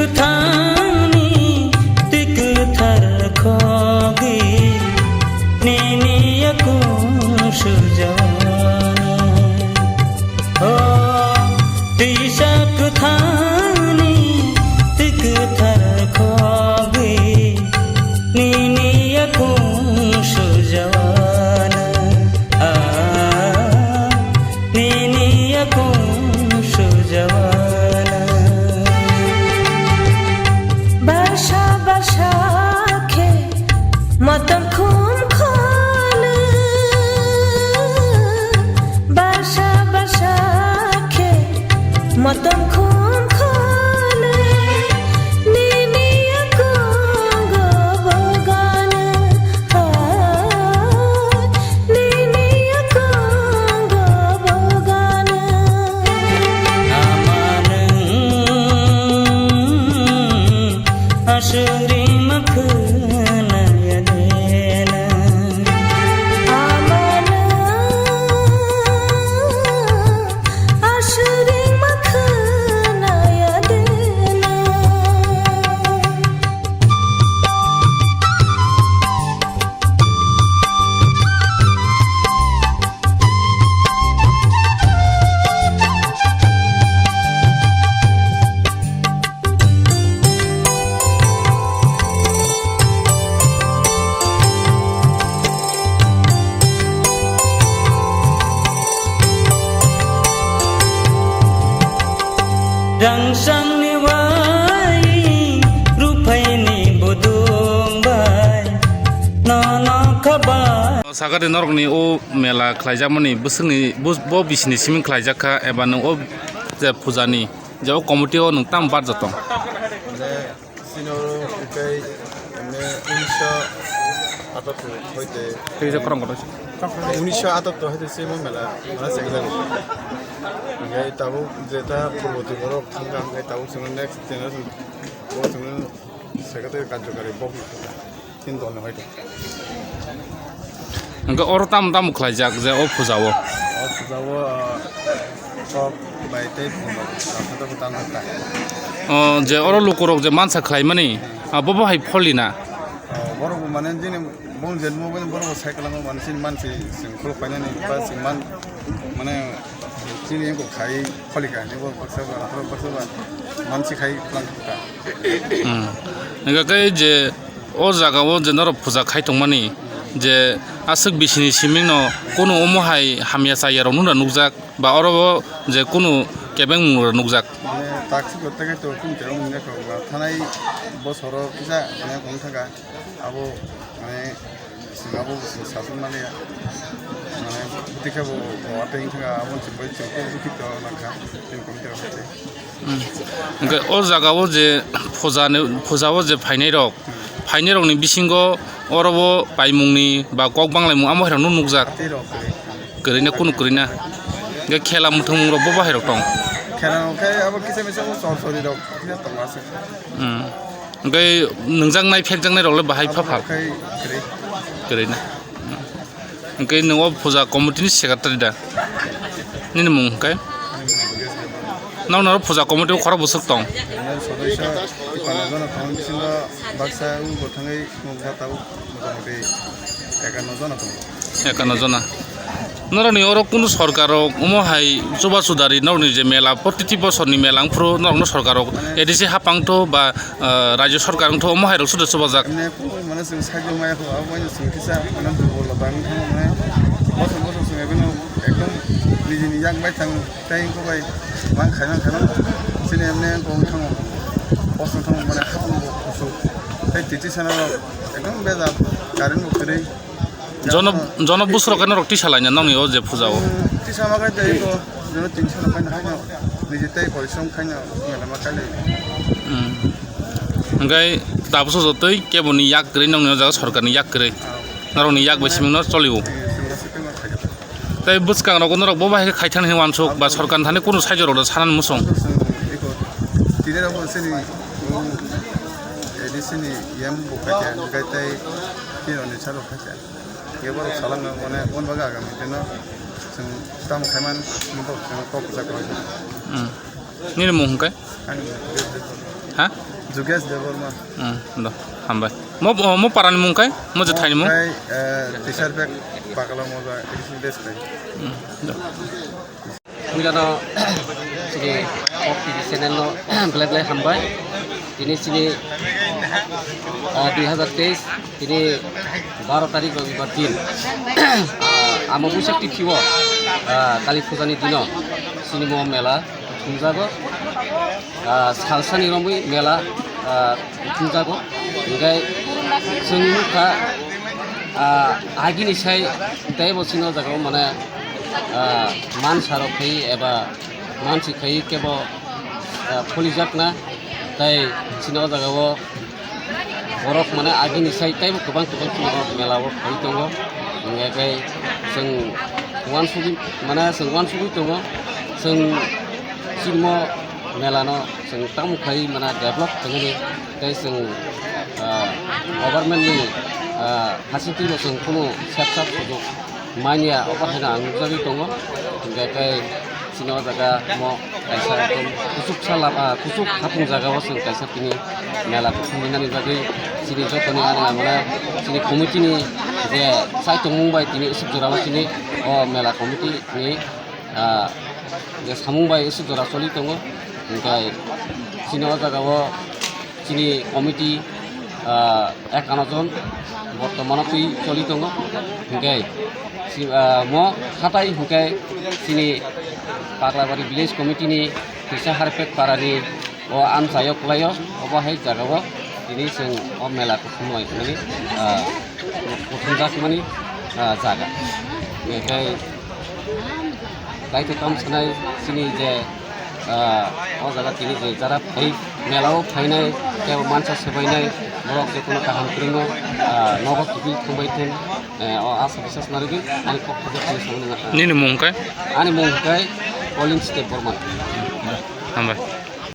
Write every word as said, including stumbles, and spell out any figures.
Kwthangni twi kwthar khogwi nini yakung sujawana. O twisa kwthangni twi kwthar khogwi nini yakung sujawana. Ah, nini yakung sujawana. Barsa barsa khe motom khum kholu, barsa barsa khe motom khum kholu, nini yakung go bogana. Nini yakung go bogana. Amanung aswk ringma khwnaya dena. Amanung aswk ringma khwnaya dena. Rangsangni wai, ruphaini budung bai, nono khabai. Sagari norokni o mela khlaijakmani bwswkni, bo, bo bisini siming khlaijak kha, eba nwng o je pujani, je o committee o nwng tamo barjak tong? Chini oro hwnkhe, emne, unisho atattor hoite, tei je khorang kotor se. Unisho atattor hoite se mo mela, mela chengjago. Hwnkhe tabuk jeta purbo Tripura rok thangkha, hwnkhe tabuk chwngno next generation bo chwngno secretary karjokari bokni thangkha. Chini dol ni hoite. Hwnkhe oro tamo tamo khlaijak je o puja o? O puja o, ah, kok bai tei phungrok, ah, photo bo tamo kha. O, je oro lukurok je mansa khlaimani, ah, bo bo hai pholina? O, borok bo mane jini bong je mo borok bo cycle o mane chini mansi chwng khuluk painani ba chwng man mane chini eko khai pholika ni bo baksa ba, baksa ba mansi khai plan kha. Hmm. Hwnkhe khe je o jaga o je norok puja khai tongmani, je aswk bisini siming no kunu omo hai hamya chaya rok nung nukjak, ba oro o je kunu kebeng mung rok nukjak? Mane taksik o teke to kunu kebeng mung nukjak ba thanai bosoro kisa mane wng thangkha abo mane. Chwng abo chwng sasuk maliya. Mane, bwtwi khe bo, bo watwi wngkha, abo chwng bai chwng kok bwkhito nangkha, chini committee rok hai. Hmm. Hwnkhe o jaga o je puja ni, puja o je phainai rok, phainai rok ni bisingo oro bo paimung ni ba kok banglaimung amo hai rok no nukjak. Tei rok kwrwi. Kwrwi na, kunu kwrwi na. Hwnkhe khela mwthangmung rok bo bahai rok tong. Khela rok khe abo kisa misa bo chor chori rok kisa tongo aswk. Hmm. Hwnkhe nwngjaknai, phekjaknai rok le bahai pha pha? Khai kwrwi. Kwrwi na. Hwnkhe nwng o puja committee ni secretary da? Nini mung hwnkhe? Nini mung hwnkhe se. Nokni oro puja committee o khorok bwswk tong? Nini sodosyo tipano jona tong, bisingo baksa wngbo thangwi nukjak tabuk motamoti ekanno jona tongo. Ekanno jona. Norokni oro kunu sorkar rok omo hai chuba chudari norokni je mela, protiti bosorni mela wngphuru norokno sorkar rok A D C haphang tho ba, ah, rajyo sorkar wngtho omo hai rok suda chubajak. Emne kunu mane chwng sakhe maya kho, abo mane chwng kisa mane durbol da wngkha mane bosor bosor chwng ebeno ekdom nijini yak bai thang tei wngkha bai mang khai mang khai mang chini emne wngkha wngkha post wngkha mane hapung bo kuchuk tei titi sana rok ekdom bejak current bo kwrwi. Jono, jono busro khe norok tisa laina nokni o je puja o? Hmm, tisa ma khe tei ko, jono tin sal khaina haino, niji tei koisom khaina, mela ma kale. Hmm. Hwnkhe tabukso jotoi keboni yak kwrwi nokni o jaga sorkarni yak kwrwi. Ah. Norokni yak bai simingno choli o. Eh, simingno sipima khaina. Tei bwskang rogo norok bo bahai khe khaithang hinwi wansuk ba sorkarni thani kunu saijo rok da sanani muchung. Iko, tini rok bo sini, um, A D C ni M bo khaikha, hwnkhe tei tini rok ni salo khaikha. Hwnkhe borok salangno mane, mone bagwi agami dino chwng tamo khaiman, borok chwngno kok kwchak kwlai. Hmm. Nini mung hwnkhe? Ani mung hwnkhe Birjit Debbarma. Ha? Jugesh Debbarma. Hmm, do, hambai. Mo, mo parani mung kai? Mo je thaini mung? Kai, eh, Tisar Bek Pakala Moja, English Best Friend. Hmm, do. Puilano chini Kok T V channel no belai belai hambai. Tini chini, ah, dui hazar teis, tini baro tarik robibar din. Ah, amo Buisak T V o, ah, Kali Puja ni dino chini mo mela khumjago. Ah, salsani romwi mela, ah, khumjago. Hinkhe chwng nukha, ah, agini sai teibo chini o jaga o mane, ah, mansa rok khai eba mansi khai kebo, ah, pholijakna, tei chini o jaga o borok mane agini sai teibo kwbang kwbang chini o mela o khai tongo. Hinkhe chwng uansugwi mane chwng uansugwi tongo, chwng chini o mela no chwng tamo khai mane develop khainani tei chwng, ah, government ni, ah, hasing twi no chwng kunu sep sap sujuk manya obo haino ang nukjagwi tongo. Hinkhe tei chini o jaga mo kaisa ekdom kuchuk sala, ah, kuchuk hapung jaga o chwng kaisa tini mela kuthum rinani bagwi chini jotoni ani mane chini committee ni je chai tongmung bai tini aswk jora o chini o mela committee ni, ah, je samung bai aswk jora choli tongo. Hinkhe chini o jaga o chini committee, ah, ekano jon bortomano twi choli tongo. Hinkhe si-, ah, mo hatai hinkhe chini Paklabari village committee ni Twisa Harpet parani o amchaio kwlaio, obo hai jagao tini chwng o mela kuthumlai hwnwi, ah, kuthumjakmani, ah, jaga. Hinkhe Kaitor tamo sanai chini je, ah, o jaga tini je jara phai melao phainai tei mansa swbainai borok je kono kaham kwrwngno, ah, nogo kiphil thumbai thung, eh, o asa bisas narigwi ani kok thajak chini samani nini mung khe? Ani mung khe Colin Step Borman. Hambai.